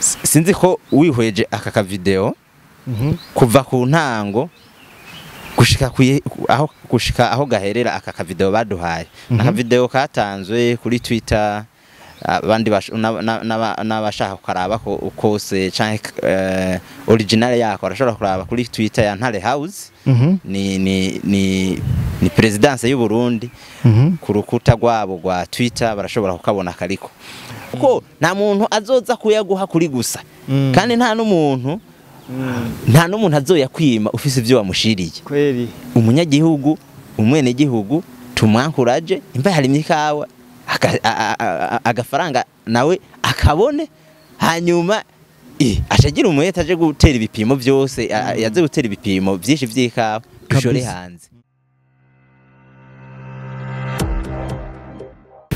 Sinzi ko wihweje aka ka video kuva ku ntango gushika aho gushika aho gaherera aka ka video baduhaye. Aka video katanzwe kuri Twitter, abandi n'abashaka kukaraba ko kose canke original yako arashobora kuraba kuri Twitter ya Ntare House. Ni présidence y'u Burundi, ku rukuta rwabo rwa Twitter barashobora kukabona kariko, kuko nta muntu azoza kuyaguha kuri gusa, kandi nta n'umuntu azoyakwima ufise ivyo wamushiriye. Kweli. Umunyagihugu, umwenegihugu tumwankuraje, imva yarimye ikawa agafaranga nawe akabone, hanyuma ashagira umwete aje gutera ibipimo byose, yaze gutera ibipimo byinshi vy'ikawa dushore hanze.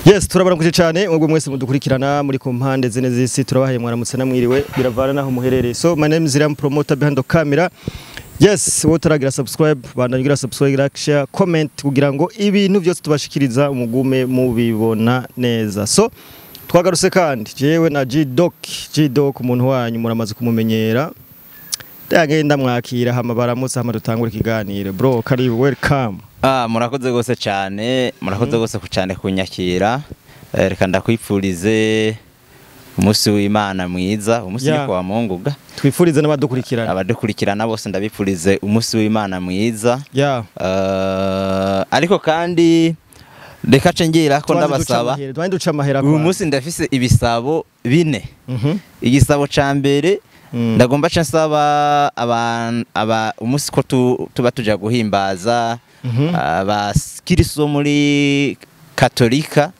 Yes, turabaramukije cyane mwebwe mwese mudukurikirana muri ku mpande zine z'isi. Turabahaye mwaramutse namwiriwe, biravana naho muherereye. So my name is Iram Promoter behind the camera. Yes, wowe utaragira subscribe, bandanya ugira subscribe, like, share, comment kugira ngo ibintu byose tubashikiriza umugume mubibona neza. So twagarutse kandi jewe na G-Doc. G-Doc umuntu wanyu muramaze kumumenyera. Ndagenda mwakira hama baramutse, hama dutangure ikiganiro. Bro, karibu, welcome. Ah, murakoze gose cyane, murakoze gose cyane kunyakira. Reka ndakwipfurize umunsi w'Imana mwiza, umunsi ni kwa Mungu ga. Twifurize n'abadukurikirana. Abadukurikirana bose ndabipfurize umunsi w'Imana mwiza. Ariko kandi reka ce ngira ko ndabasaba. Twandi duca amahera. Uyu munsi ndafise ibisabo bine. Igisabo ca mbere, ndagomba ce nsaba aba umunsi ko tuba tuja guhimbaza abakiristo muri Katolika,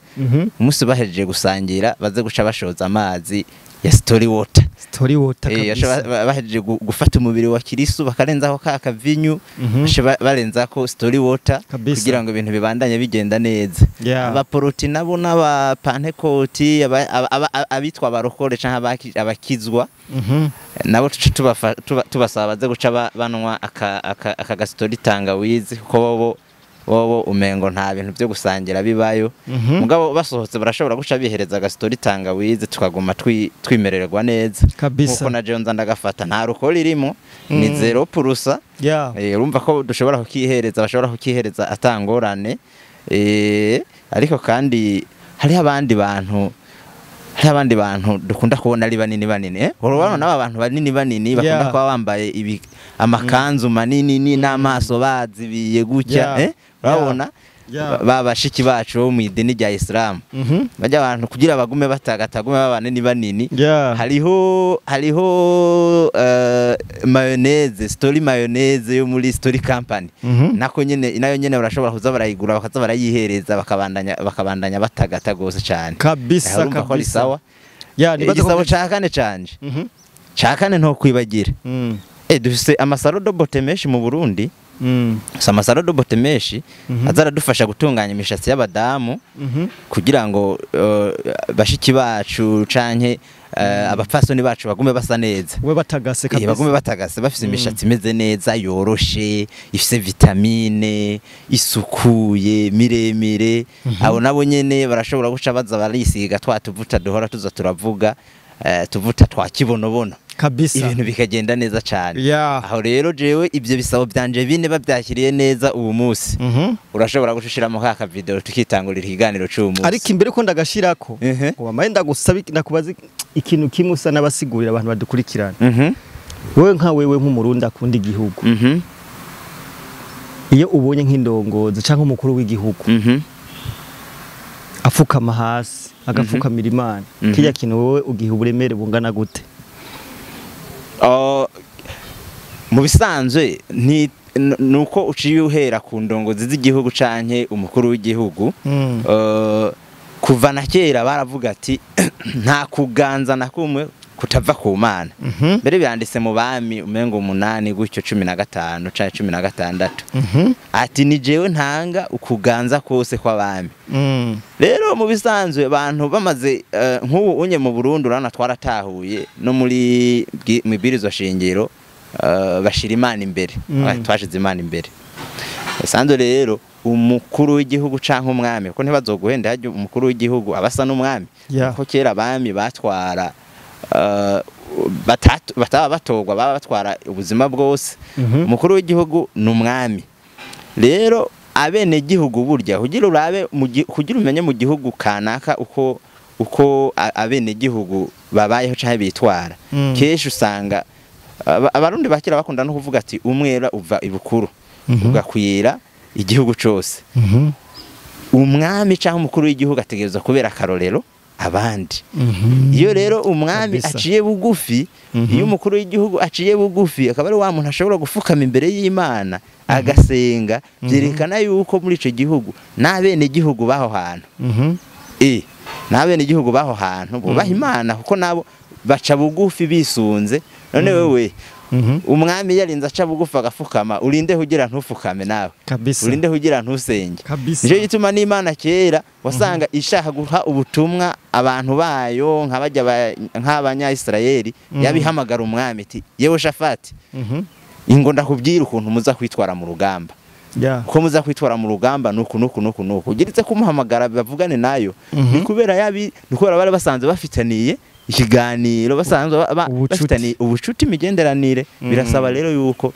umunsi bahejeje gusangira baze guca bashoza amazi ya Story Water. Story Water. Baca Kabisa. bahejeje gufata umubiri wa Kirisu, bakarenzaho ka kavinyu, baca barenzako Story Water kugira ngo ibintu bibandanye bigenda neza. Abaporoti nabo n'abapantekoti, abitwa abarokore canke abakizwa, nabo tuce tubasaba baze guca banwa aka gastori tangawizi, kuko bobo umengo nta bintu byo gusangira bibayo. Mugabo basohotse barashobora guca bihereza agastori tangawizi, tukaguma twimererwa neza. Nkuko na jewe nza ndagafata, nta rukori irimo, ni 0%. Urumva ko dushobora kukihereza, bashobora kukihereza atangorane. Ariko kandi hariho abandi bantu dukunda kubona ari banini banini, eh? Urabona n'aba bantu banini banini bakunda kuba bambaye ibi amakanzu manini n'amaso bazibiye gutya, eh? Urabona ba bashiki bacu bo mu idini rya Islam, bajya abantu kugira bagume batagatagume baba banini banini. Hariho mayonnaise, Story mayonnaise yo muri Story Company. Nako nyene, nayo nyene barashobora kuza barayigura, bakaza barayihereza, bakabandanya batagata gose cyane. Urumva ko ari sawa. Yeah, nibaza ko Igisabo ca kane canje, ca kane nto kwibagira, dufise ama salons de beauté menshi mu Burundi. Si ama salons de beauté menshi aza aradufasha gutunganya imishatsi y'abadamu kugira ngo bashiki bacu canke abapfasoni bacu bagume basa neza. We batagase. Bagume batagase, bafise imishatsi imeze neza, yoroshe, ifise vitamine, isukuye, miremire. Abo nabo nyene barashobora guca baza barisiga twa tuvuta duhora tuza turavuga, tuvuta twa kibonobono, ibintu bikagenda neza cyane. Aho rero jewe ibyo bisabo byanje bine babyakiriye neza ubu munsi, urashobora gushishiramo ka video tukitangurira ikiganiro cy'uyu munsi. Ariko imbere ko ndagashirako, ngo bamaye ndagusaba, ndakubaza ikintu kimwe usa n'abasigurira abantu badukurikirana. Wewe nka wewe nk'umurundi akunda igihugu, iyo ubonye nk'indongozi cyangwa umukuru w'igihugu afukama hasi agapfukamira Imana, kirya kintu wowe ugiha uburemere bungana gute? Oh, mu bisanzwe ni nuko uciye uhera ku ndongozi z'igihugu canke umukuru w'igihugu. Kuva na kera baravuga ati nta kuganza na kumwe kutava ku Mana. Mbere byanditse mu Bami umengo 8 gutyo, 15 canke 16, ati ni jewe ntanga ukuganza kose kw'abami. Rero mu bisanzwe abantu bamaze nk'ubu unye mu Burundi, urabona twaratahuye no muri mwibwirizwa shingiro, bashira Imana imbere. Twashize Imana imbere. Bisanzwe rero umukuru w'igihugu canke umwami, kuko ntibazoguhenda, harya umukuru w'igihugu aba asa n'umwami, kuko kera abami batwara bataba batogwa, baba batwara ubuzima bwose. Umukuru w'igihugu ni umwami. Rero abene gihugu burya kugira urabe, kugira umenye mu gihugu kanaka uko abene gihugu babayeho canke bitwara, kenshi usanga abarundi bakira bakunda no kuvuga ati umwera uva ibukuru ugakwira igihugu cose. Umwami canke umukuru w'igihugu ategerezwa kubera akarorero abandi. Iyo rero umwami aciye bugufi, iyo umukuru w'igihugu aciye bugufi, akaba ari wa muntu ashobora gufukama imbere y'Imana agasenga, byerekana yuko muri ico gihugu n'abene gihugu baho hantu n'abene gihugu baho hantu bubaha Imana, kuko nabo baca bugufi bisunze. None wewe umwami yarinze aca bugufi agafukama, urinde kugira ntufukame nawe, urinde kugira ntusenge. Nico gituma n'Imana kera wasanga ishaka guha ubutumwa abantu bayo nk'abajya nk'abanya-Israeli, yabihamagara umwami iti yewe Shafati, ingo ndakubwira ukuntu muza kwitwara mu rugamba. Ko muza kwitwara mu rugamba nuku nuku nuku nuku. Ugiritse kumuhamagara bavugane nayo, ni kubera yabi, ni kubera bari basanzwe bafitaniye ikiganiro, basanzwe bafitaniye ubucuti, imigenderanire. Birasaba rero yuko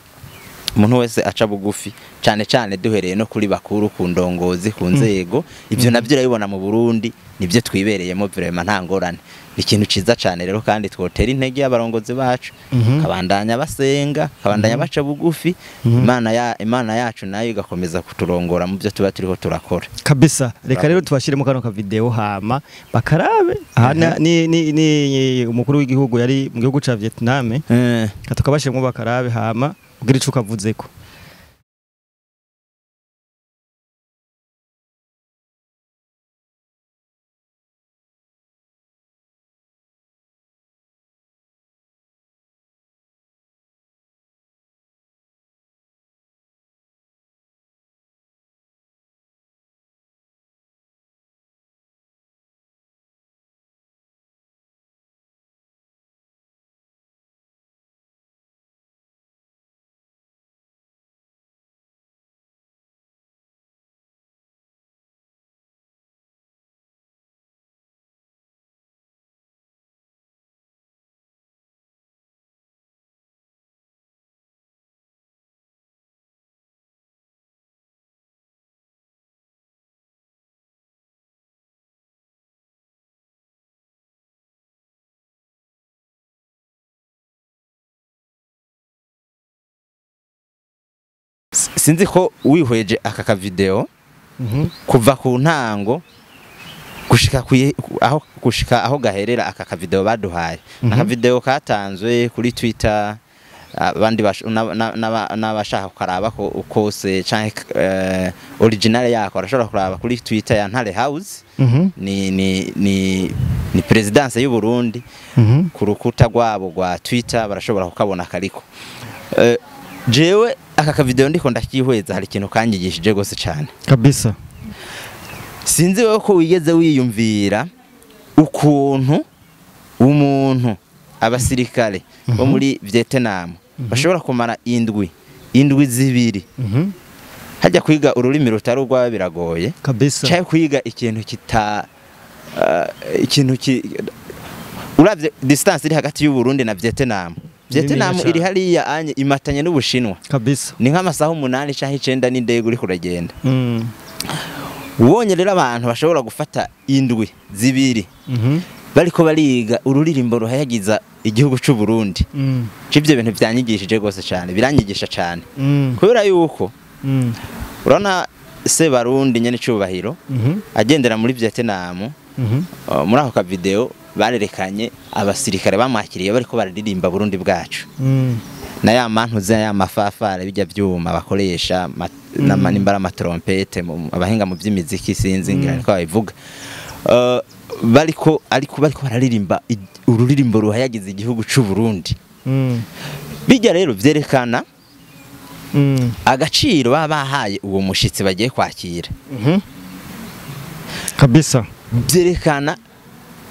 umuntu wese aca bugufi, cyane cyane duhereye no kuri bakuru, ku ndongozi, ku nzego. Ibyo nabyo urabibona mu Burundi, nibyo twibereyemo vraiment, nta ngorane. Ni ikintu ciza cyane rero, kandi twotera intege abarongozi bacu, kabandanya basenga, kabandanya baca bugufi, Imana yacu nayo igakomeza kuturongora mu byo tuba turiho turakora. Kabisa. Reka rero tubashire mu kano ka video hama bakarabe. Aha ni umukuru w'igihugu yari mu gihugu ca Vietnam, katukabashire mu bakarabe hama ugira ico kavuzeko. Sinzi ko wihweje aka ka video kuva ku ntango gushika aho gushika aho gaherera aka ka video baduhaye. Aka video katanzwe kuri Twitter, abandi n'abashaka kukaraba ko ukose canke original yako arashobora kuraba kuri Twitter ya Ntare House. Ni presidence y'u Burundi, ku rukuta rwabo rwa Twitter barashobora kukabona kariko. Jewe aka ka video ndiko ndakihweza, hari ikintu kanyigishije gose cyane. Kabisa. Sinzi wewe ko wigeze wiyumvira ukuntu umuntu abasirikare bo muri Vietnam bashobora kumara indwi zibiri hajya kwiga ururimi rutari urwawe biragoye. Kabisa. Cyaye kwiga ikintu kita ikintu ki uravye distance iri hagati y'u Burundi na Vietnam. Vietnam iri hariya anye imatanye n'Ubushinwa. Kabisa. Ni nk'amasaha 8 canke 9 n'indege uri kuragenda. Ubonye rero abantu bashobora gufata indwi zibiri bariko bariga ururirimbo ruhayagiza igihugu c'u Burundi. Ivyo bintu vyanyigishije gose cyane, biranyigisha cyane. Kubera yuko urabona se Barundi nyene cubahiro agendera muri Vietnam, muri ako ka video barerekanye abasirikare bamwakiriye bariko bararirimba Burundi bwacu. Na ya mantuze ya mafafare bijya byuma bakoresha n'amanimbara amatrompete, abahinga mu by'imiziki sinzi ngira niko babivuga. Bariko ariko bariko bararirimba ururirimbo ruhayagiza igihugu c'u Burundi. Bijya rero vyerekana agaciro baba bahaye uwo mushitsi bagiye kwakira. Kabisa. Vyerekana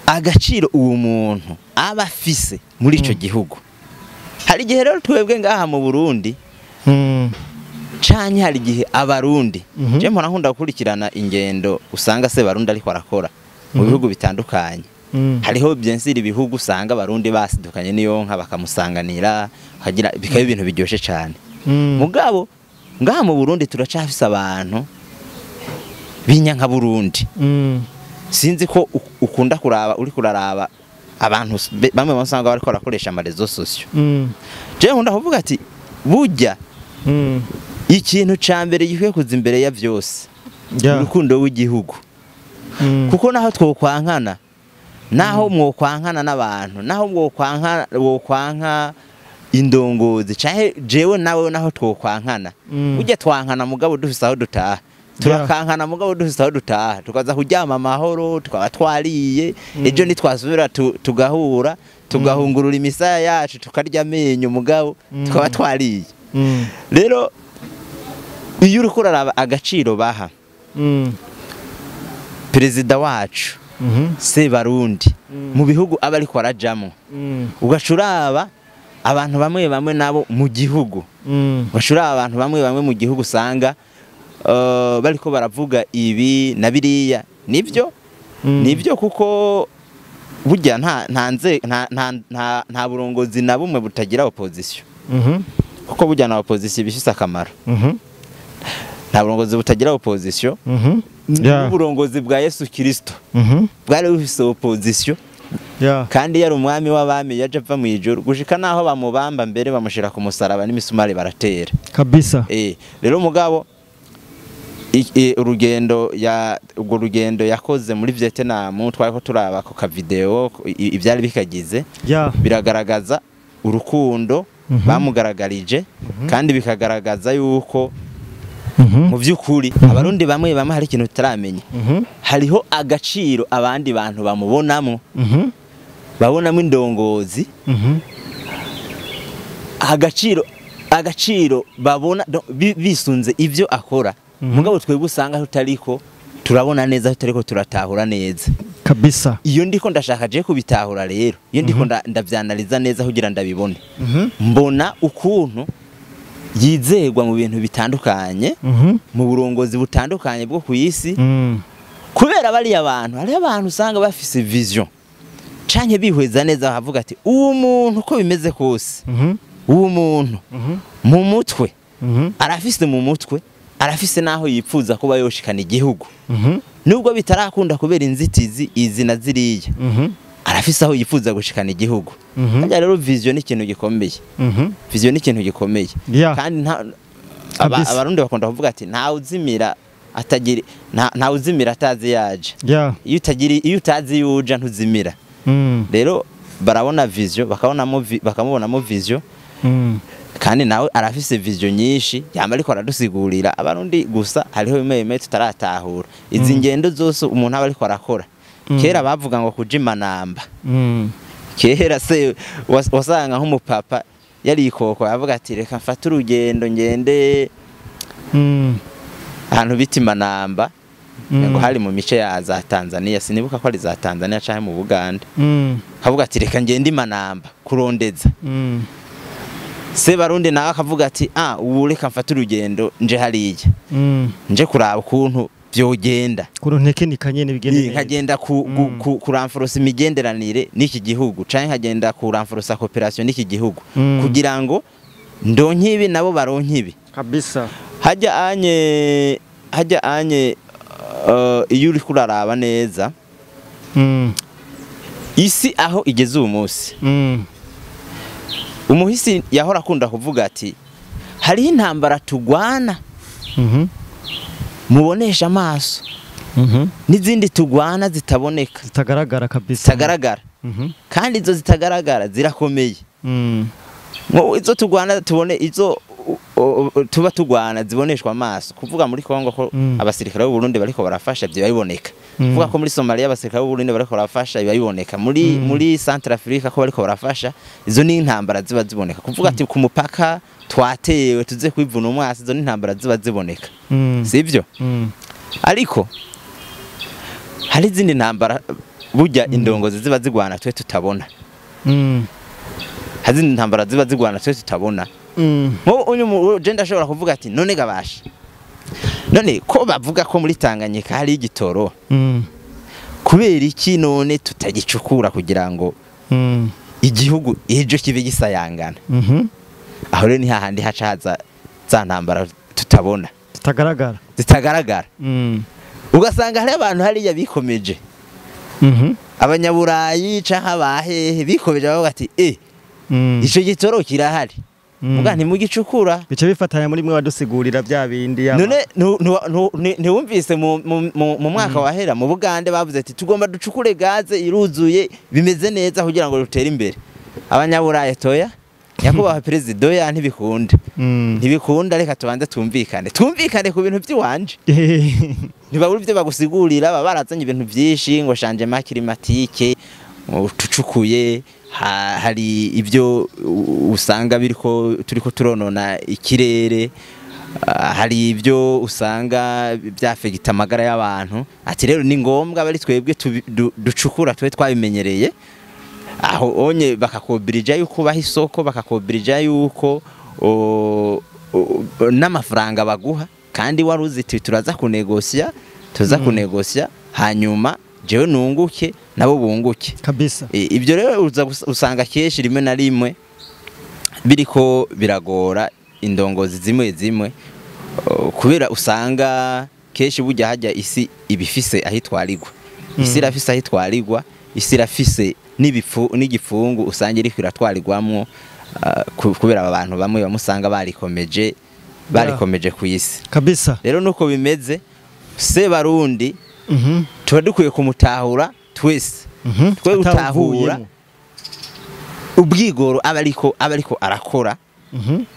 agaciro uwo muntu aba afise muri ico gihugu. Hari igihe rero twebwe ngaha mu Burundi canke hari igihe abarundi, je mpora nkunda gukurikirana ingendo usanga se Barundi ariko arakora mu bihugu bitandukanye. Hariho byensiri ibihugu usanga abarundi basidukanye niyo nka bakamusanganira hagira bikaba ibintu biryoshe cyane. Mugabo ngaha mu Burundi turacafise abantu binyanka Burundi. Sinzi ko ukunda kuraba uri kuraraba abantu bamwe basanga bariko barakoresha ama réseaux sociaux. Je nkunda kuvuga ati burya ikintu ca mbere gikwiye kuza imbere ya vyose urukundo w'igihugu. Kuko naho twokwankana, naho mwokwankana n'abantu, naho mwokwanka indongozi canke jewe nawe, naho twokwankana, burya twankana mugabo dufise aho dutaha, turakankana mugabo dufise aho dutaha, tukaza kuryama amahoro, tukaba twariye. Ejo nitwasubira tugahura, tugahungurura imisaya yacu, tukarya amenyo, mugabo tukaba twariye. Rero iyo uriko uraraba agaciro baha perezida wacu Sebarundi mu bihugu aba ariko arajamwo, ugaca uraba abantu bamwe bamwe nabo mu gihugu, ugaca uraba abantu bamwe bamwe mu gihugu usanga bariko baravuga ibi na biriya. Nivyo, nivyo, kuko burya nta nta nze nta nta nta nta burongozi na bumwe butagira opposition, kuko burya na opposition bifise akamaro. Nta burongozi butagira opposition. N'uburongozi bwa Yesu Kristo bwari bufise opposition, kandi yari umwami w'abami yaje ava mu ijuru, gushika naho bamubamba mbere bamushira ku musaraba n'imisumari baratera. Kabisa. Rero mugabo urugendo ya urwo rugendo yakoze muri Vietnam, twari ko turaba ku ka video ivyari bikagize, biragaragaza urukundo bamugaragarije, kandi bikagaragaza yuko mu by'ukuri abarundi bamwe bamwe hari ikintu tutaramenya. Hariho agaciro abandi bantu bamubonamo, babonamo indongozi, agaciro babona bisunze ivyo akora. Mugabo twebwe usanga tutariko turabona neza, tutariko turatahura neza. Kabisa. Iyo ndiko ndashaka je kubitahura rero, iyo ndiko ndavyanaliza neza kugira ndabibone, mbona ukuntu yizegwa mu bintu bitandukanye, mu burongozi butandukanye bwo ku isi, kubera bariya abantu, hariho abantu usanga bafise vision canke bihweza neza, bakavuga ati uwo muntu uko bimeze kose, uwo muntu mu mutwe arafise, mu mutwe arafise naho yipfuza kuba yoshikana igihugu, nubwo bitarakunda kubera inzitizi izi na ziriya, arafise aho yifuza gushikana igihugu. Harya rero vision ni ikintu gikomeye. Vision ni ikintu gikomeye. Kandi abarundi bakunda kuvuga ati ntawe uzimira atagira ntawe uzimira atazi yaje. Iyo utagira, iyo utazi yuja, ntuzimira. Rero barabona vision, bakabonamo bakamubonamo vision, kandi nawe arafise vision nyinshi yama ariko aradusigurira abarundi. Gusa hariho bimwe bimwe tutaratahura, izi ngendo zose umuntu aba ariko arakora. Kera bavuga ngo kuja imanamba. Kera se wasanga nk'umupapa yarikoko avuga ati reka mfate urugendo ngende ahantu bita imanamba, ngo hari mu mice ya za Tanzania, sinibuka ko ari za Tanzania canke mu Buganda, akavuga ati reka ngende imanamba kurondeza. Se barundi nawe akavuga ati ah, ubu reka mfate urugendo nje hariya, nje kuraba ukuntu vyogenda, Kuntu ntekenika nyene bigende neza. Nkagenda kuramforosa imigenderanire n'iki gihugu, canke nkagenda kuramforosa cooperation n'iki gihugu, kugira ngo ndonke ibi nabo baronke ibi. Kabisa. Hajya anye iyo uriko uraraba neza isi aho igeze uyu munsi, umuhisi yahora akunda kuvuga ati hariho intambara tugwana mubonesha amaso, n'izindi tugwana zitaboneka, zitagaragara kabisa. Zitagaragara. Kandi izo zitagaragara zirakomeye. Ngo izo tugwana tubone, izo tuba tugwana ziboneshwa amaso, kuvuga muri Kongo ko abasirikare b'u Burundi bariko barafasha, byo biboneka. Kuvuga ko muri Somalia abasirikare b'u Burundi bariko barafasha, biba biboneka. Muri Central Africa ko bariko barafasha, izo ni intambara ziba ziboneka. Kuvuga ati ku mupaka twatewe, tuze kwivuna umwasi, izo ni intambara ziba ziboneka. Sivyo? Ariko hari izindi ntambara burya indongozi ziba zigwana twe tutabona. Hari izindi ntambara ziba zigwana twe tutabona. Nko uyu je ndashobora kuvuga ati none gabasha, none ko bavuga ko muri Tanganyika hari igitoro, Kubera iki none tutagicukura kugira ngo igihugu ejo kibe gisayangana? Aho rero ni hahandi haca haza za ntambara tutabona, zitagaragara. Ugasanga hari abantu hariya bikomeje, abanyaburayi canke abahehe bikomeje bavuga ati ico gitoro kirahari, muga ntimugicukura. Bice bifatanya muri mwe badusigurira bya bindi. None ntiwumvise mu mwaka wahera mu Bugande bavuze ati tugomba ducukure gaze iruzuye bimeze neza kugira ngo rutere imbere. Abanyaburayi toya, nyakubahwa perezida oya, ntibikunda, ntibikunda, reka tubanze tumvikane ku bintu by'iwanje. Ntibabura ibyo bagusigurira, baba barazanye ibintu byinshi ngo changement climatique, tucukuye hari ibyo usanga biriko turiko turonona ikirere, hari ibyo usanga byafegita amagara y'abantu. Ati rero ni ngombwa bari twebwe ducukura twe twabimenyereye. Aho onye bakakobirija yuko baha isoko, bakakobirija yuko n'amafaranga baguha, kandi wari uzi turaza kunegosya, tuza kunegosya hanyuma jewe nunguke nabo bunguke kabisa. Ibyo rero usanga kenshi rimwe na rimwe biriko biragora indongozi zimwe zimwe, kubera usanga kenshi burya hajya isi ibifise ahitwarirwa, isi irafise ahitwarirwa, isi irafise n'igifungu usanga iriko iratwarirwamwo, kubera aba bantu bamwe bamusanga barikomeje ku isi kabisa. Rero nuko bimeze, se Barundi tuba dukwiye kumutahura twese, twe gutahura ubwigoro abariko arakora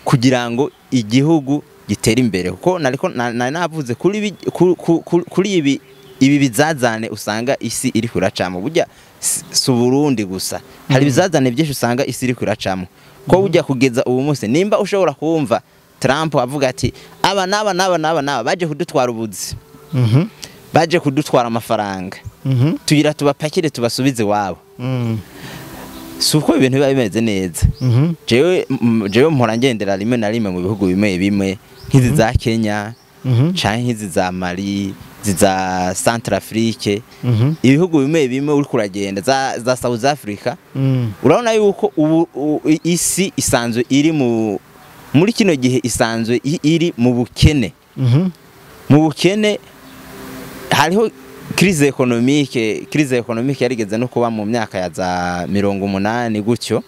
kugira ngo igihugu gitere imbere. Kuko nariko navuze kuri ibi bizazane usanga isi iri kuracamo. Burya si Burundi gusa, hari ibizazane byinshi usanga isi iri kuracamo. Ko burya kugeza ubu munsi nimba ushobora kumva Trump avuga ati aba naba naba naba naba baje kudutwara ubuzi, baje kudutwara amafaranga, tugira tubapakire tubasubize wabo. Suko ibintu biba bimeze neza. Jewe mpora ngendera rimwe na rimwe mu bihugu bimwe bimwe nk'izi za Kenya canke nk'izi za Mali, za Centrafrique, ibihugu bimwe bimwe uri kuragenda za South Africa, urabona yuko ubu isi isanzwe iri muri kino gihe isanzwe iri mu bukene. Mu bukene hariho crise économique yarigeze no kuba mu myaka ya za 80 gutyo.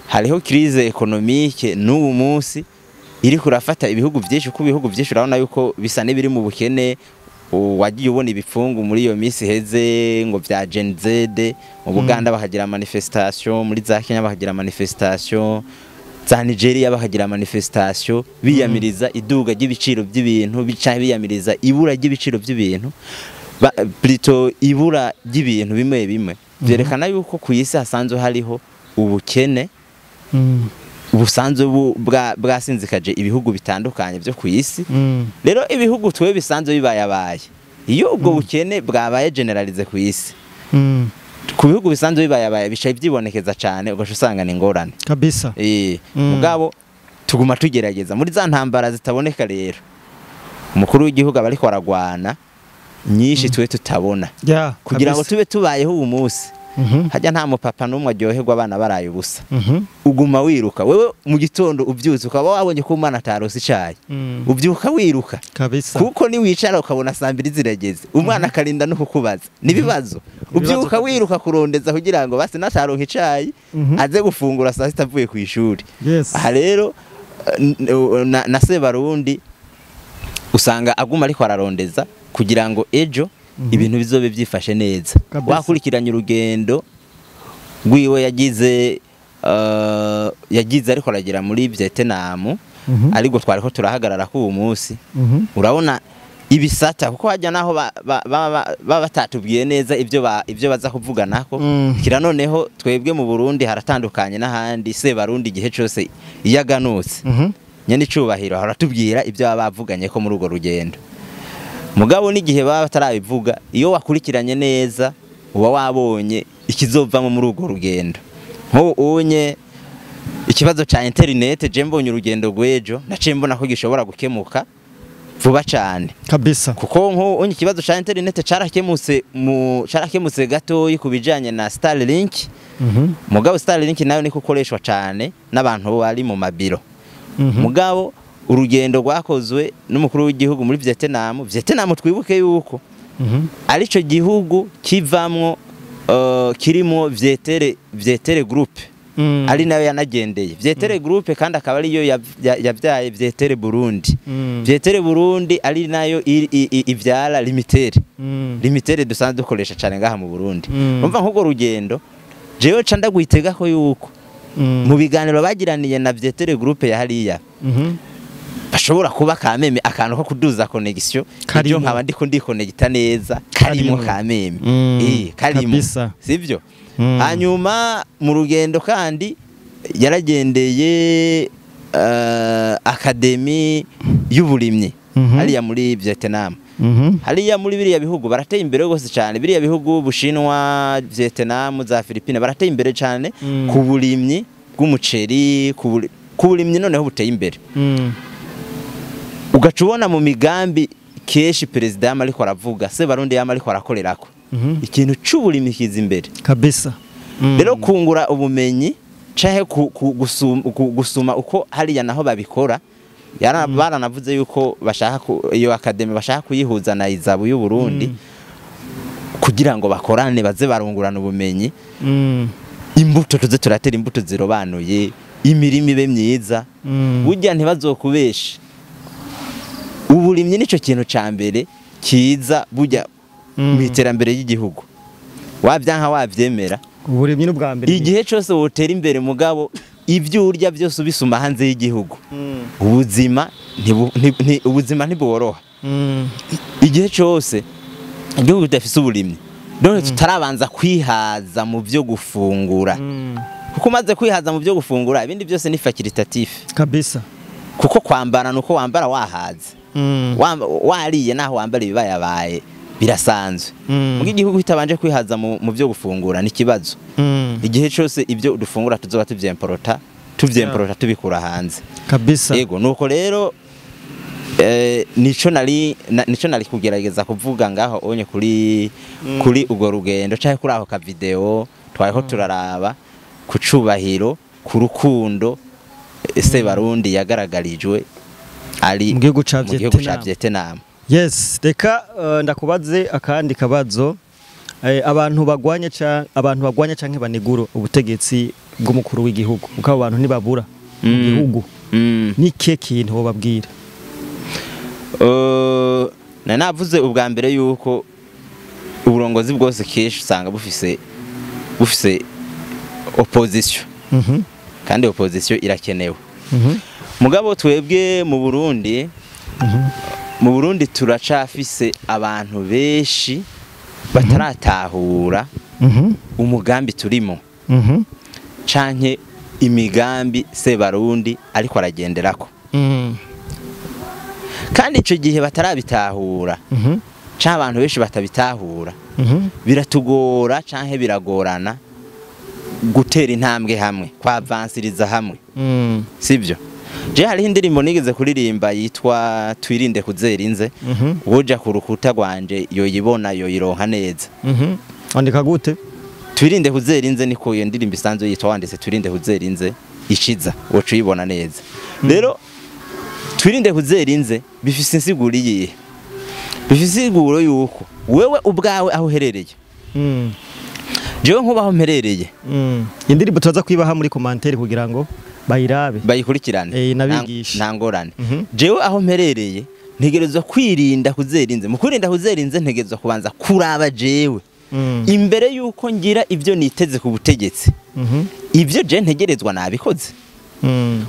Hariho crise économique n'ubu munsi iri kurafata ibihugu byinshi, ku bihugu byinshi urabona yuko bisa n'ibiri mu bukene. Wagiye ubona ibifungu muri iyo minsi heze ngo bya Gen Z, mu Buganda bakagira manifestation, muri za Kenya bakagira manifestation, za Nigeria bakagira manifestation, biyamiriza iduga ry'ibiciro by'ibintu, bica biyamiriza ibura ry'ibiciro by'ibintu, plutôt ibura ry'ibintu bimwe bimwe. Byerekana yuko ku isi hasanzwe hariho ubukene ubusanzwe bwasinzikaje ibihugu bitandukanye byo ku isi. Rero ibihugu twe bisanzwe bibayabaye, iyo ubwo bukene bwabaye generalize ku isi, ku bihugu bisanzwe bibayabaye bicaye byibonekeza cyane, ugasha usanga ni ngorane kabisa. Mugabo tuguma tugerageza muri za ntambara zitaboneka. Rero umukuru w'igihugu abariko aragwana nyinshi twe tutabona, kugira ngo tube tubayeho ubu munsi. Hajya nta mupapa n'umwe aryoherwa abana baraye ubusa. Uguma wiruka wewe mu gitondo ubyutse ukaba wabonye ko umwana atarose icayi, ubyuka wiruka kabisa, kuko ni wicara ukabona saa 2 zirageze, umwana akarinda no kukubaza nibibazo. Ubyuka wiruka kurondeza kugira ngo basi nataronka icayi aze gufungura saa 6 avuye ku ishuri. Aha rero na Sebarundi usanga aguma ariko ararondeza kugira ngo ejo ibintu bizobe byifashe neza. Wakurikiranye urugendo rwiwe yagize ariko aragera muri Vietnam, ariko twariko turahagarara ku munsi. Urabona ibisata kuko hajya naho baba batatubwiye neza ibyo baza kuvuganako. Kira noneho twebwe mu Burundi haratandukanye n'ahandi. Sebarundi igihe cyose iyaganutse nyene icubahiro haratubwira ibyo baba bavuganye ko muri urwo rugendo. Mugabo n'igihe baba batarabivuga, iyo wakurikiranye neza uba wabonye ikizovamo muri urwo rugendo. Nko unye ikibazo ca internet, je mbonye urugendo rw'ejo naciye mbona ko gishobora gukemuka Vuba cane. Kabisa. Kuko nko ikibazo ca internet carakemutse gatoyi kubijanye na Starlink. Mugabo Starlink nayo niko ukoreshwa cane n'abantu bari mu mabiro. Mugabo urugendo rwakozwe n'umukuru w'igihugu muri Vietnam, Vietnam twibuke yuko arico gihugu kivamwo kirimo Vietere Group. Ari nayo yanagendeye Vietere Group, kandi akaba ariyo yabyaye Vietere Burundi. Vietere Burundi ari nayo ivyara Limitere. Limitere dusanzwe dukoresha cyane ngaha mu Burundi. Umva nk'ubwo rugendo jewe ca ndagwitega ko yuko mu biganiro bagiraniye na Vietere Group ya hariya bashobora kuba kameme akantu ko kuduza connection, ibyo nkaba ndiko ndikonegita neza karimo kameme. Karimo, sivyo? Hanyuma mu rugendo kandi yaragendeye akademi y'uburimyi hariya muri Vietnam. Hariya muri biriya bihugu barateye imbere gose cyane. Biriya bihugu Bushinwa, Vietnam, za Philippines barateye imbere cyane ku burimyi bw'umuceri, ku burimyi noneho buteye imbere. Ugaca ubona mu migambi keshi perezida yama ariko aravuga, Sebarundi yama ariko arakorerako ikintu c'uburimyi kiza imbere kabisa. Rero kungura ubumenyi canke gusuma uko hariya naho babikora, baranavuze yuko bashaka iyo akademi bashaka kuyihuza na Izabu y'u Burundi kugira ngo bakorane baze barungurana ubumenyi. Imbuto tuze turatera imbuto zirobanuye, imirimo ibe myiza. Burya ntibazokubesha, uburimyi nico kintu ca mbere kiza burya mu iterambere ry'igihugu. Wavyanka wavyemera, uburimyi n'ubwa mbere. Igihe cyose wotera imbere mugabo ivyo urya byose ubisuma hanze y'igihugu, ubuzima ubuzima ntibworoha. Igihe cyose igihugu kidafise uburimyi, none tutarabanza kwihaza mu byo gufungura. Kuko umaze kwihaza mu byo gufungura, ibindi byose ni facultatif kabisa. Kuko kwambara nuko wambara wahaze, wariye naho wambara ibibayabaye birasanzwe. Mu gihugu kitabanje kwihaza mu byo gufungura ni kibazo. Igihe cyose ibyo dufungura tuzoba tuvyemporota tubikura hanze kabisa. Yego, nuko rero nico nari kugerageza kuvuga ngaho onye kuri urwo rugendo canke kuri aho ka video twariko turaraba ku cubahiro, ku rukundo Sebarundi yagaragarijwe ari mu gihugu ca Vietnam. Yes, reka ndakubaze akandi kabazo. Abantu bagwanya canke banegura ubutegetsi bw'umukuru w'igihugu, uko abo bantu ntibabura mu gihugu, ni kihe kintu bobabwira? Navuze ubwa mbere yuko uburongozi bwose kenshi usanga bufise opposition. Kandi opposition irakenewe. Mugabo twebwe mu Burundi, mu Burundi turacafise abantu benshi bataratahura umugambi turimo, canke imigambi Sebarundi ariko aragenderako. Kandi ico gihe batarabitahura, canke abantu benshi batabitahura, biratugora canke biragorana gutera intambwe hamwe, kwavansiriza hamwe. Sivyo? Je hariho indirimbo nigeze kuririmba yitwa Twirinde kuzera inze. Woja ku rukuta rwanje yoyibona yoyironka neza. Andika gute? Twirinde kuzera inze niko iyo ndirimbo isanzwe yitwa, wanditse Twirinde kuzera inze ishiza woca uyibona neza. Rero twirinde kuzera inze bifise insiguro iyihe? Bifise insiguro yuko wewe ubwawe aho uherereye. Jewe nkubaho mperereye. Indirimbo turaza kwibaha muri commentaire kugira ngo bayirabe, bayikurikirane, nabigisha ntangorane. Jewe aho mperereye ntegerezwa kwirinda kuzera inze. Mu kwirinda kuzera inze ntegerezwa kubanza kuraba jewe imbere yuko ngira ibyo niteze ku butegetsi. Ibyo je ntegerezwa nabikoze.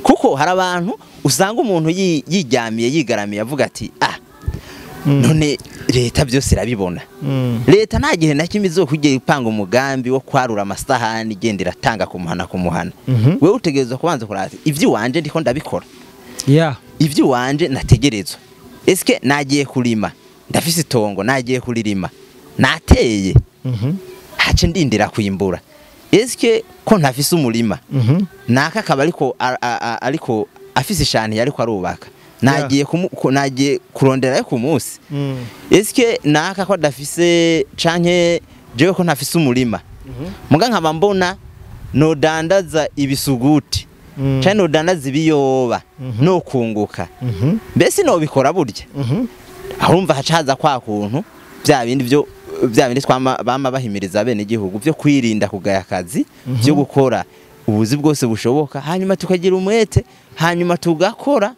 Kuko hari abantu usanga umuntu yiryamiye yigaramiye avuga ati none leta byose irabibona. Leta nta gihe na kimwe izokugera ipanga umugambi wo kwarura amasahani igenda iratanga kumuhana kumuhana. Wewe utegerezwa kubanza kurata ivyo wanje ndiko ndabikora. Ivyo wanje nategerezwa. Eske nagiye kulima, ndafise itongo nagiye kuririma, nateye, hace ndindira kwimbura. Eske ko ntafise umurima, naka akaba ariko afise ishanti yariko arubaka, Nagiye nagiye kuronderayo ku munsi. Eske naka ko adafise canke jewe ko ntafise umurima, muga nkaba mbona nodandaza ibisuguti canke nodandaza ibiyoba no kunguka, mbese nobikora burya? Arumva hacaza kwa kuntu bya bindi byo bya bindi twama bama bahimiriza bene igihugu byo kwirinda kugaya akazi, byo gukora ubuzi bwose bushoboka, hanyuma tukagira umwete, hanyuma tugakora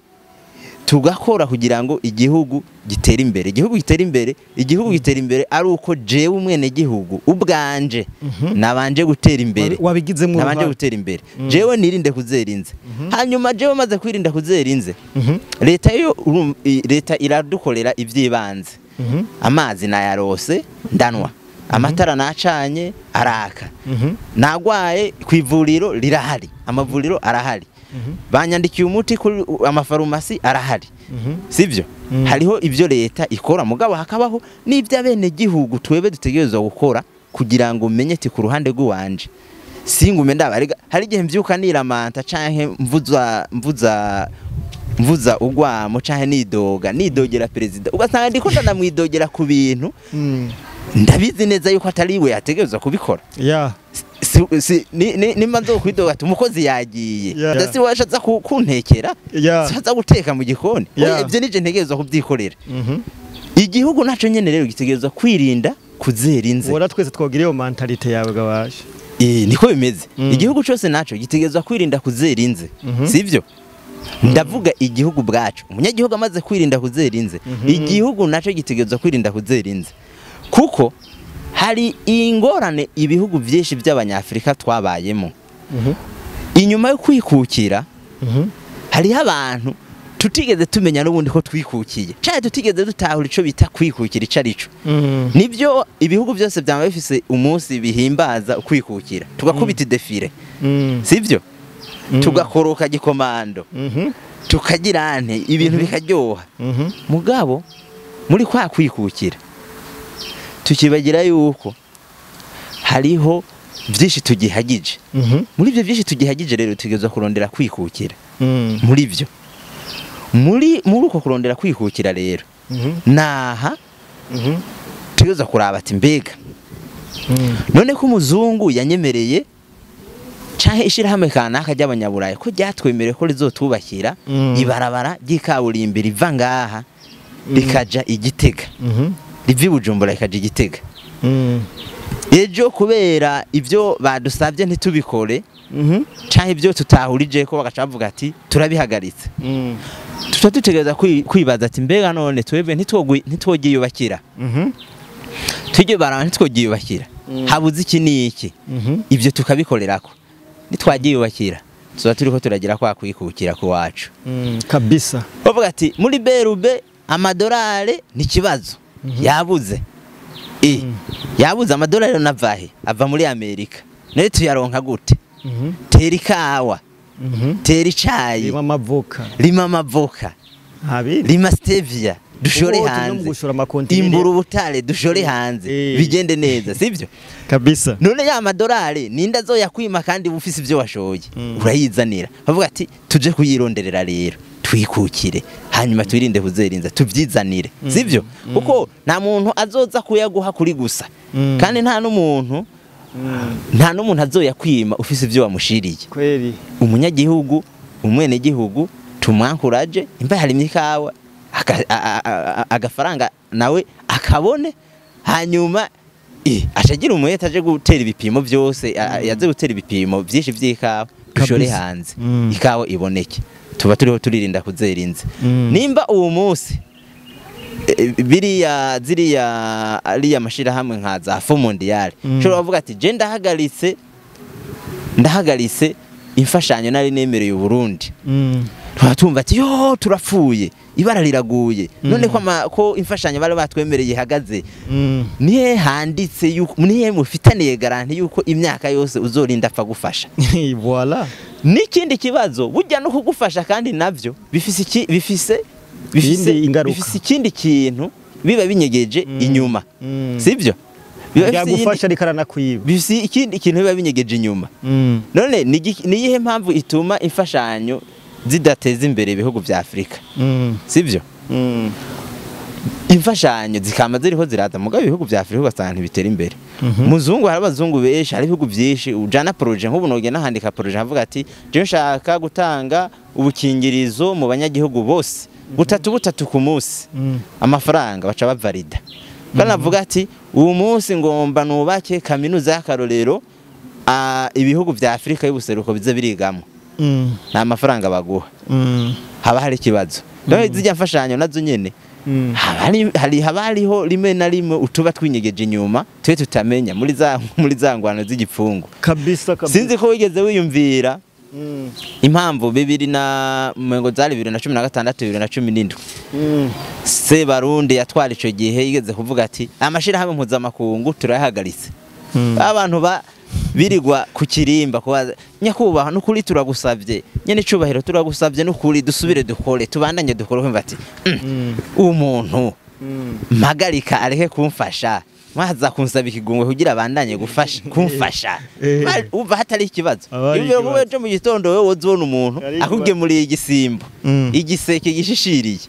kugira ngo igihugu gitere imbere. Igihugu gitere imbere, igihugu gitera imbere ari uko jewe umwene gihugu ubwanje nabanje gutera imbere, wabigizemo nabanje gutera imbere, jewe nirinde kuzerinze. Hanyuma jewe maze kwirinda kuzerinze, leta yo leta iradukorera ivyibanze. Amazi nayarose ndanwa, amatara nacanye araka, nagwaye kwivuriro rirahari, amavuriro arahari, banyandikiye umuti kuri amafarumasi arahari, sivyo? Hariho ivyo leta ikora, mugabo hakabaho n'ivyo abene gihugu twebe dutegerezwa gukora kugira ngo menye ati ku ruhande rw'uwanje singume ndaba. Hari igihe mvyuka niramanta canke mvuza ugwamo canke nidogera perezida, ugasanga ndiko ndanamwidogera ku bintu ndabizi neza yuko atari we yategerezwa kubikora. Nimba nzokwidoga ati umukozi yagiye, ndasi washatse kuntekera, saza guteka mu gikoni, ibyo nije ntegerezwa kubyikorera. Igihugu naco nyene rero gitegerezwa kwirinda kuzera inze. Wora twese twogira iyo mentalite yawe gabashe. Niko bimeze. Igihugu cyose naco gitegerezwa kwirinda kuzera inze, sivyo? Ndavuga igihugu bwacu, umunyagihugu amaze kwirinda kuzera inze, igihugu naco gitegerezwa kwirinda kuzera inze, kuko hari ingorane ibihugu byinshi by'abanyafrika twabayemo. Inyuma yo kwikukira, hariho abantu tutigeze tumenya n'ubundi ko twikukiye, cyane tutigeze dutahura ico bita kwikukira ico arico. Nibyo ibihugu byose byama bifise umunsi bihimbaza kwikukira, tugakubita idefire, sivyo? Tugakoroka gikomando, tukagira ante ibintu bikaryoha. Mugabo muri kwa kwikukira tukibagira yuko hariho byinshi tugihagije. Muri ibyo byinshi tugihagije rero tugezwa kurondera kwikukira. Muri byo muri uko kurondera kwikukira rero naha tugezwa kuraba ati mbega none ko umuzungu yanyemereye canke ishirahamwe kanaka ry'abanyaburayi ko ryatwemereye ko rizotubakira ibarabara ry'ikaburimbi riva ngaha rikaja Igitega, rivi Bujumbura rikaja Igitega. Ejo kubera ivyo badusabye ntitubikore, canke ibyo tutahurije ko bagaca bavuga ati turabihagaritse, tuca dutegereza kwibaza ati mbega none twebwe ntitwogiyubakira, tujye baraba ntitwogiyubakira, habuze iki n'iki, ibyo tukabikorerako. Nitwagiyubakira tuba turiko turagira kwa kwikukira ku wacu kabisa. Bavuga ati muri Berube amadolari ni kibazo, yabuze yabuze amadolari navahe ava muri Amerika, nayo tuyaronka gute? Tera ikawa, tera icayi, lima amavoka, lima stevia dushore hanze, imbura ubutare dushore hanze, bigende neza, sivyo? Kabisa. None ya madolari ninda azoyakwima kandi ufise ivyo washoye, urayizanira. Bavuga ati tuje kuyironderera rero twikukire, hanyuma twirinde kuzerinza tuvyizanire, sivyo? Kuko nta muntu azoza kuyaguha kuri gusa, kandi nta n'umuntu azoyakwima ufise ivyo wamushiriye. Kweli umunyagihugu umwene gihugu tumwankuraje, imba harimye ikawa agafaranga nawe akabone, hanyuma ashagira umwete aje gutera ibipimo byose, yaze gutera ibipimo byinshi by'ikawa dushore hanze, ikawa iboneke. Tuba turiho turirinda kuzerinze. Nimba uwo munsi biriya ziriya ariya mashirahamwe nka za Fonds Mondial ushobora kuvuga ati je ndahagaritse imfashanyo nari nemereye u Burundi, twatumva ati yo turapfuye, ibara riraguye, none ko imfashanyo bari batwemereye ihagaze, nihe handitse yuko nihe mufitaniye garanti yuko imyaka yose uzorinda apfa gufasha? Voilà. N'ikindi kibazo burya no kugufasha kandi navyo bifise bifise ikindi kintu biba binyegeje inyuma, sivyo? Byagufasha rikarana kwiba, bifise ikindi kintu biba binyegeje inyuma. None ni iyihe mpamvu ituma imfashanyo zidateza imbere ibihugu vya Afrika, sivyo? Imfashanyo zikama ziriho ziraza, mugabo ibihugu vya Afrika ugasanga ntibitera imbere. Muzungu hari abazungu benshi, hari ibihugu byinshi ujana projet. Nk'ubu nogenda handika projet avuga ati je nshaka gutanga ubukingirizo mu banyagihugu bose butatu butatu ku munsi, amafaranga baca bavalida. Kandi avuga ati uwo munsi ngomba nubake kaminuza y'akarorero ibihugu vya Afrika y'ubuseruko bize birigamo, nta mafaranga baguha, haba hari ikibazo. Rero zijya mfashanyo nazo nyene haba hariho rimwe na rimwe utuba twinyegeje inyuma twe tutamenya muri za ngwano z'igipfungu. Kabisa kabisa. Sinzi ko wigeze wiyumvira impamvu 2016 2017 Sebarundi yatwara ico gihe yigeze kuvuga ati amashirahamwe mpuzamakungu turayahagaritse. Abantu ba birigwa ku kirimba kubaza nyakubahwa nukuri turagusavye nyene icubahiro turagusavye nukuri dusubire dukore tubandanye dukore. Kumva ati umuntu mpagarika areke kumfasha, mwaza kunsaba ikigongwe kugira abandanye gufasha kumfasha. Umva hatari ikibazo. Iyo wowe ejo mu gitondo wewe wozona umuntu akugemuriye igisimbo, igiseke gishishiriye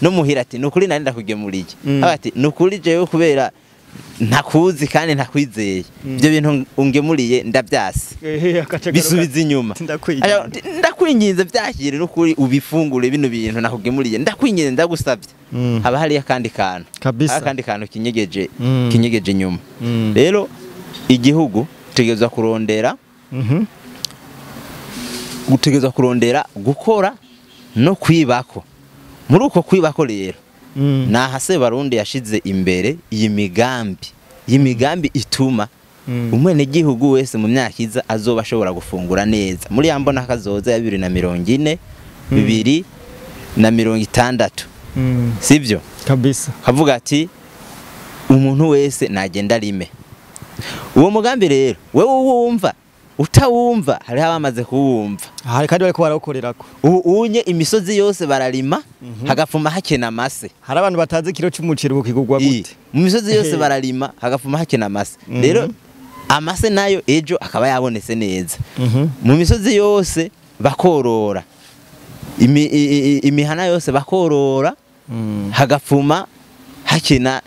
no muhira ati nukuri nari ndakugemuriye, ati nukuri jewe kubera ntakuzi kandi ntakwizeye ibyo bintu ungemuriye ndabyase bisubiza inyuma, ndakwinginze byakire nukuri ubifungure bino bintu nakugemuriye, ndakwinginze ndagusabye. Haba hari akandi kantu, akandi kantu kinyegeje kinyegeje inyuma. Rero igihugu tegezwa kurondera gutegezwa kurondera gukora no kwibako. Muri uko kwibako rero naha Sebarundi yashize imbere iyi migambi, iyi migambi ituma umwene gihugu wese mu myaka iza azoba ashobora gufungura neza. Muri ya mbona kazoza ya 2040 2060, sivyo? Kabisa. Kavuga ati umuntu wese nagenda rime. Uwo mugambi rero wewe uwumva utawumva hari abamaze kuwumva, hari kandi bariko barawukorerako. Unye imisozi yose bararima, hagafuma hakena amase. Hari abantu batazi kiro c'umuceri bukigurwa gute. Mu misozi yose bararima hagafuma hakena amase. Rero amase nayo ejo akaba yabonetse neza. Mu misozi yose bakorora, imihana yose bakorora, hagafuma hakena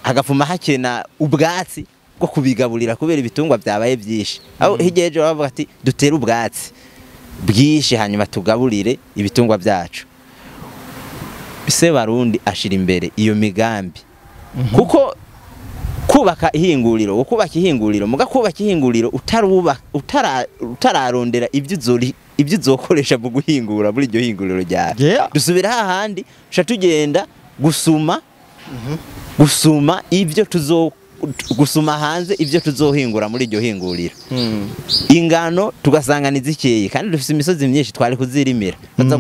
hagafuma hakena ubwatsi bwo kubigaburira kubera ibitungwa byabaye byinshi. Aho hirya ejo bavuga ati dutere ubwatsi bwinshi hanyuma tugaburire ibitungwa byacu. Sebarundi ashira imbere iyo migambi. Kuko kubaka ihinguriro, ukubaka ihinguriro, muga kubaka ihinguriro utararondera ibyo uzokoresha mu guhingura muri iryo hinguriro ryawe. Dusubira hahandi sha tugenda gusuma gusuma ibyo tuzo gusuma hanze ibyo tuzohingura muri iryo hinguriro. Ingano tugasanga nizikeye kandi dufise imisozi myinshi twari kuzirimira. Baza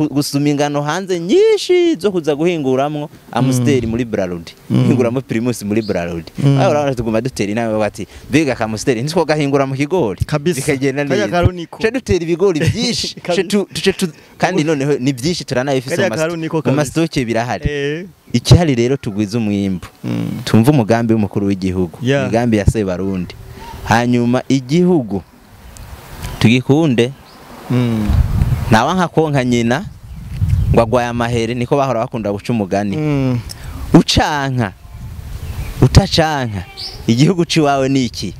gusuma ingano hanze nyinshi zo kuza guhinguramwo Amstel muri Bralud, hinguramo Primus muri Bralud. Aho urabona tuguma dutera inama bati biga ka Amstel ntitwo gahingura mu kigori bikagenda neza. Cyo dutera ibigori byinshi kandi noneho ni byinshi turanabifise mu mastoke birahari. Ikihari rero tugwiza umwimbo, tumva umugambi w'umukuru w'igihugu, imigambi ya Sebarundi, hanyuma igihugu tugikunde. Nawa nka konka nyina ngo agwaye amahere, niko bahora bakunda guca umugani. Ucanka utacanka igihugu ciwawe niki?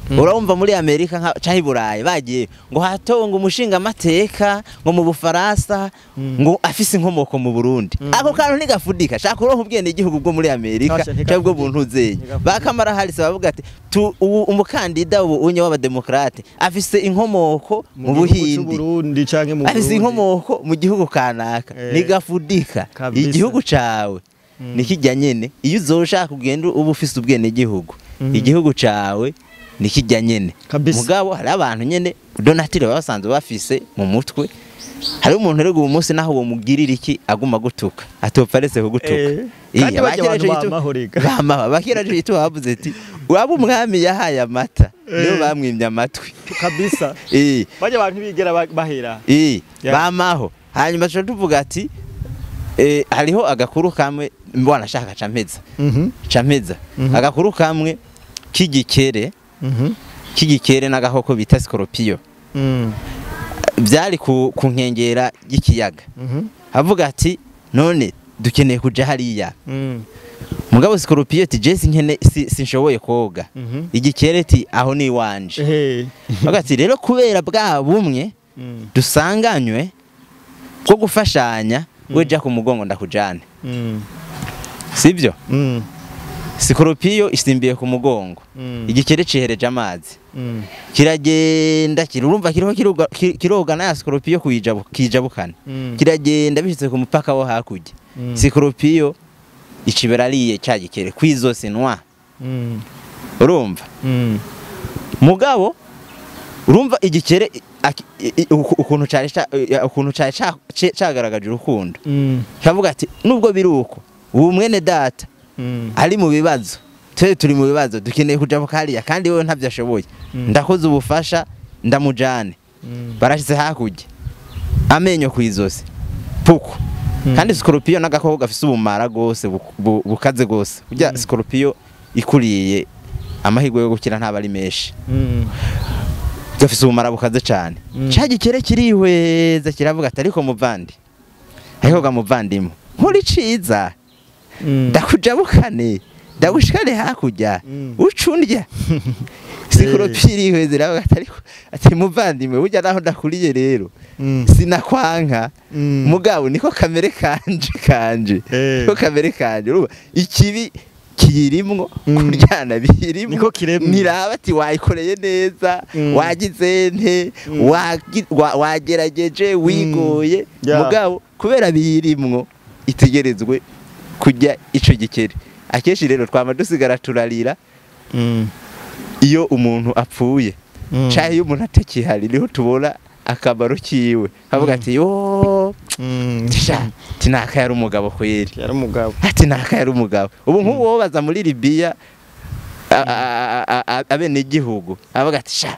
Urumva muri Amerika canke Burayi bagiye ngo hatonga umushinga amateka ngo mu Bufaransa ngo afise inkomoko mu Burundi. Ako kantu ntigafudika, shaka uronka ubwene igihugu bwo muri Amerika cyangwa bwo buntuzenye. Bakamara Harris bavuga ati umukandida ubu unye w'abademokrate afise inkomoko mu Buhindi Burundi canke mu Burundi, afise inkomoko mu gihugu kanaka. Nigafudika igihugu cawe nikijya nyene. Iyo uzoshaka kugenda ubu ufise ubwene igihugu, igihugu cawe nikijya nyene. Mugabo hari abantu nyene donatire basanzwe bafise mu mutwe. Hari umuntu rego uwo munsi naho uwo mugirira iki aguma gutuka atopfa aretse kugutuka. Kandi abantu bamahorega bakiraje itu bavuze ati waba umwami yahaye amata niyo bamwimye amatwi kabisa. Bajya abantu bigera bahera bamaho. Hanyuma cyo tuvuga ati hariho agakuru kamwe mbona shaka campeza campeza agakuru kamwe k'igikere k'igikere n'agahoko bita scorpio. Byari ku nkengera y'ikiyaga. Avuga ati none dukeneye kuja hariya. Mugabo Scorpion ati je sinkene sinshoboye koga. Igikere ati aho ni wanje. Avuga ati rero kubera bwa bumwe dusanganywe bwo gufashanya weja ku mugongo ndakujane. Sibyo? Scorpion isimbiye ku mugongo. Igikere cihereje amazi. Kiragenda kirurumva kiriho kiroga na Scorpion kijabukana. Kiragenda bishitse ku mupaka wo hakurya. Scorpion iciberariye cya gikere kwizose nwa. Urumva? Mugabo urumva igikere ukuntu cari cagaragaje urukundo. Kavuga ati nubwo biri uko ubu mwene data ari mu bibazo, twe turi mu bibazo dukeneye kuja hariya kandi wewe ntavyo ashoboye. Ndakoze ubufasha ndamujane. Barashize hakurya amenyo kwizose puku. Kandi Scorpion n'agakoko gafise ubumara gose bukaze gose. Burya Scorpion ikuriye amahirwe yo gukira ntaba ari menshi. Gafise ubumara bukaze cyane. Ca gikere kirihweza kiravuga ati ariko muvandi, ariko ga muvandimwe nkuri ciza ndakujabukane ndagushikane hakurya ucundya. Scorpion irihweza iravuga ati ariko ati muvandimwe burya naho ndakuriye rero sinakwanka mugabo niko kamere kanje niko kamere kanje. Urumva ikibi kirimwo kuryana birimwo niko kiremwe. Niraba ati wayikoreye neza, wagize nte, wagerageje wigoye, mugabo kubera birimwo itegerezwe kujya ico gikere. Akenshi rero twama dusigara turarira iyo umuntu apfuye canke iyo umuntu atakihari, niho tubona akamaro kiwe. Avuga ati yo tinaka yari umugabo kweri, yari umugabo, ati naka yari umugabo. Ubu nk'uwo baza muri Libya abene igihugu avuga ati sha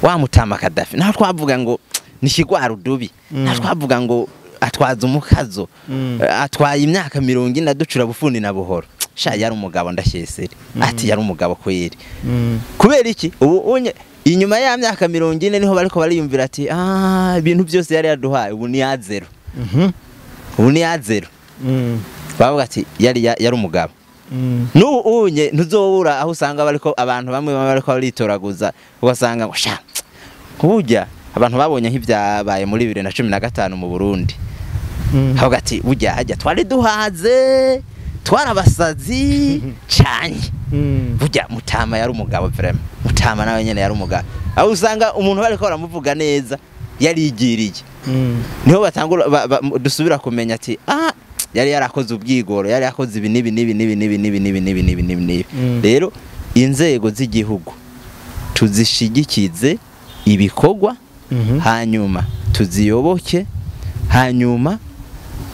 wa mutama Gaddafi, naho twavuga ngo ni kigwara udubi, naho twavuga ngo atwaza umukazo, atwaye imyaka 40 ducura bufundi na buhoro, sha yari umugabo ndashyesere, ati yari umugabo kweri. Kubera iki? Ubu unye inyuma ya myaka 40 niho bariko bariyumvira ati ibintu byose yari yaduhaye ubu ni ya zero. Ubu ni ya zero. Bavuga ati yari umugabo. N'ubu unye ntuzobura aho usanga bariko abantu bamwe bariko baritoraguza, ugasanga ngo sha burya abantu babonye nk'ibyabaye muri 2015 mu Burundi. Bavuga ati burya hajya twari duhaze, twarabasazi cyane. Burya mutama yari umugabo vraiment. Mutama nawe nyene yari umugabo. Aho usanga umuntu bariko baramuvuga neza yarigiriye. Niho batangura dusubira kumenya ati yari yarakoze ubwigoro, yari yakoze ibi nibi nibi nibi nibi nibi nibi nibi nibi nibi. Rero inzego z'igihugu tuzishigikize ibikorwa, hanyuma tuziyoboke, hanyuma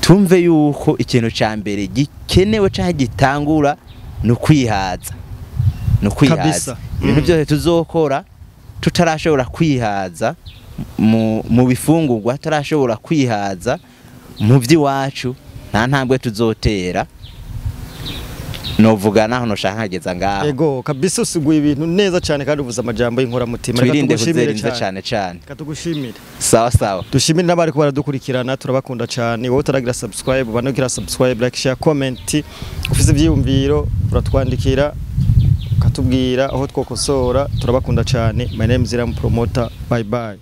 tumve yuko ikintu ca mbere gikenewe canke gitangura no kwihaza. No kwihaza. Ibintu byose tuzokora tutarashobora kwihaza mu bifungurwa, tutarashobora kwihaza mu by'iwacu, nta ntambwe tuzotera. Novuga naho noshaka nkageza ngaho. Yego kabisa, usiguye ibintu neza cyane kandi uvuze amajambo y'inkoramutima. Twirinde kuzerinze cyane cyane. Katugushimire. Sawa sawa. Dushimire n'abari ko baradukurikirana, turabakunda cyane. Wowe utaragira subscribe, banogira subscribe, like, share, comment. Ufise ivyiyumviro uratwandikira ukatubwira aho twokosora. Turabakunda cyane. My name is Iram Promoter. Bye bye.